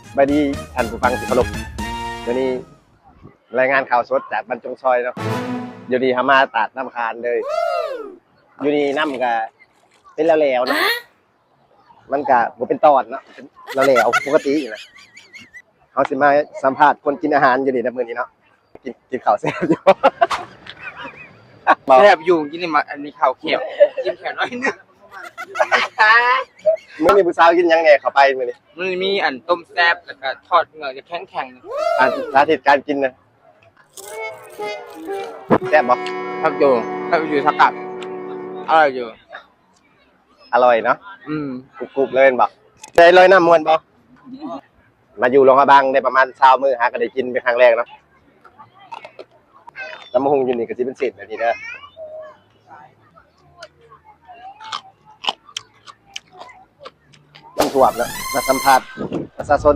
ສະບາຍດີທ່ານຜູ້ຟັງທີ່ເຄົາລົບ, ມື້ນີ້ລາຍງານຂ່າວສົດຈາກບ້ານຈົງຊອຍເນາະ. ຢູ່ນີ້ເຮົາມາຕາດນ້ຳຄານເລີຍ. ຢູ່ນີ້ນ້ຳກະເປັນແຫຼວໆເນາະ, ມັນກະບໍ່ເປັນຕອນເນາະ, ເປັນແຫຼວໆ ປົກກະຕິນະ. ເຮົາຊິມາສຳພາດຄົນກິນອາຫານຢູ່ນີ້ນະມື້ນີ້ເນາະ. ກິນ ກິນເຂົ້າແຊບຢູ່ບໍ່? ແຊບຢູ່ ກິນນີ້ມາ ອັນນີ້ເຂົ້າແຄບ ກິນແຄບໜ້ອຍໜຶ່ງ. ມື້ນີ້ຜູ້ສາວກິນຫຍັງແດ່ເຂົ້າໄປມື້ນີ້? ມື້ນີ້ມີອັນຕົ້ມແຊບ ແລ້ວກະທອດເງືອກ ຈະແຂງໆ. ອັນສາທິດການກິນນະ ແຊບບໍ່? ແຊບຢູ່ ແຊບຢູ່ ສະກັດ ອະຮ່ອຍຢູ່. ອະຮ່ອຍເນາະ. ອືມ ກຣຸບໆເລີຍແມ່ນບໍ່? ໄດ້ລອຍນ້ຳມ່ວນບໍ່? ມາຢູ່ຫຼວງພະບາງໄດ້ປະມານຊາວມື້ ຫາກໍໄດ້ກິນເປັນຄັ້ງແລກເນາະ. ຕຳບັກຫຸ່ງຢູ່ນີ້ກໍຊິເປັນເສັ້ນແບບນີ້ເດີ. ນ້ຳຖ້ວມເນາະ, ມາສຳພາດປະຊາຊົນຜູ້